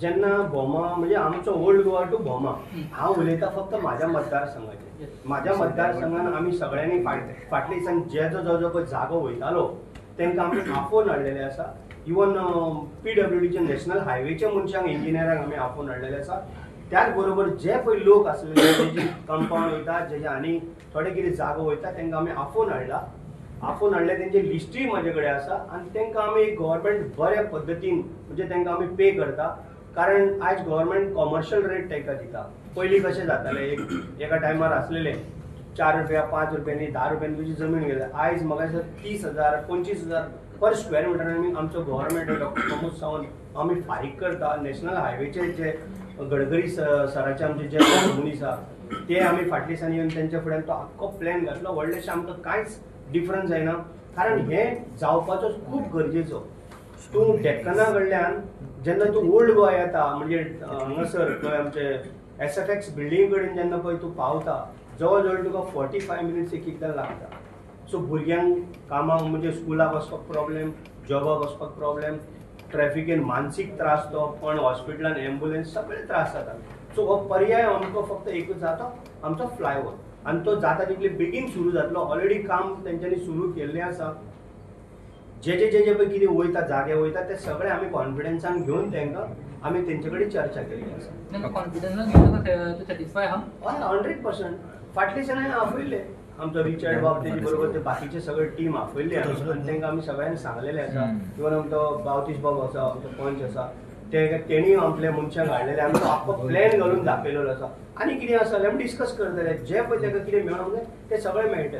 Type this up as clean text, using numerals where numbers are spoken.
जेन्ना भोमा म्हणजे आमचो ओल्ड गोवा टू भोमा, हांव उलयता फक्त म्हाज्या मतदारसंघाचेर. म्हाज्या मतदारसंघान आमी सगळ्यांनी फाटल्या दिसान जेजो जो जो पळय जागो वयतालो तांकां आमी आफोवन हाडलेले आसा. इवन PWDचे नॅशनल हायवेच्या मनशांक, इंजिनियरांक आमी आफोवन हाडलेले आसा. त्याच बरोबर जे पळय लोक आसलेले जेजी कंपाउंड वयता, जेजे आनी थोडे कितें जागो वयता तांकां आमी आफोवन हाडला. आफोवन हाडले, तेंचे लिस्टूय म्हाजे कडेन आसा आनी तांकां आमी गव्हर्मेंट बऱ्या पद्दतीन म्हणजे तांकां आमी पे करता. कारण आयज गव्हर्मेंट कॉमर्शियल रेट तांकां दिता. पयलीं कशें जातालें, एक एका टायमार आसलेले 4 रुपया, 5 रुपयांनी, 10 रुपयांनी तुजी जमीन गेल्या. आयज म्हाका दिसता 30,000 25,000 पर स्क्वेअर मिटर आमी आमचो गव्हर्मेंट डॉक्टर प्रमोद सावंत आमी फारीक करता. नॅशनल हायवेचे जे गडकरी सराचे आमचे जे मनीस आसा ते आमी फाटल्या दिसांनी येवन तेंच्या फुड्यान तो आख्खो प्लॅन घातलो. व्हडलेशें आमकां कांयच डिफरन्स जायना, कारण हें जावपाचो खूब गरजेचो. तूं डेक्कना कडल्यान जेन्ना तूं ओल्ड गोवा येता म्हणजे हांगासर पळय आमचे SFX building कडेन जेन्ना पळय तूं पावता, जवळ जवळ तुका 45 मिनट्स एक एकदां लागता. सो भुरग्यांक कामाक म्हणजे स्कुलाक वचपाक प्रॉब्लेम, जॉबाक वचपाक प्रॉब्लेम, ट्रॅफिकेन मानसीक त्रास, तो पण हॉस्पिटलान एम्बुलन्स सगळे त्रास जाता. सो हो पर्याय आमकां फक्त एकूच जाता, आमचो फ्लायओवर, आनी तो जाता तितले बेगीन सुरू जातलो. ऑलरेडी काम तेंच्यांनी सुरू केल्लें आसा. जे जे जे जे पळय कितें वयता जागे वयता ते सगळे आमी कॉन्फिडन्सान घेवन तांकां आमी तेंचे कडेन चर्चा केल्ली आसा. कॉन्फिडन्सान घेवन सॅटिस्फाय आहा? हय, 100%. फाटल्या दिसांनी हांवें आपयल्ले आमचो रिचर्ड बाब, तेजे बरोबर ते बाकीचे सगळे टीम आपयल्ले आनी तांकां आमी सगळ्यांनी सांगलेले आसा. इवन आमचो बावतीश बाब आसा, आमचो पंच आसा, तेणी आपल्या मनशांक हाडलेले, आमी तो आख्खो प्लॅन घालून दाखयलेलो आसा. आनी कितें आसा जाल्यार आमी डिस्कस करतले, जे पळय ताका कितें मेळोंक जाय तें सगळें मेळटलें.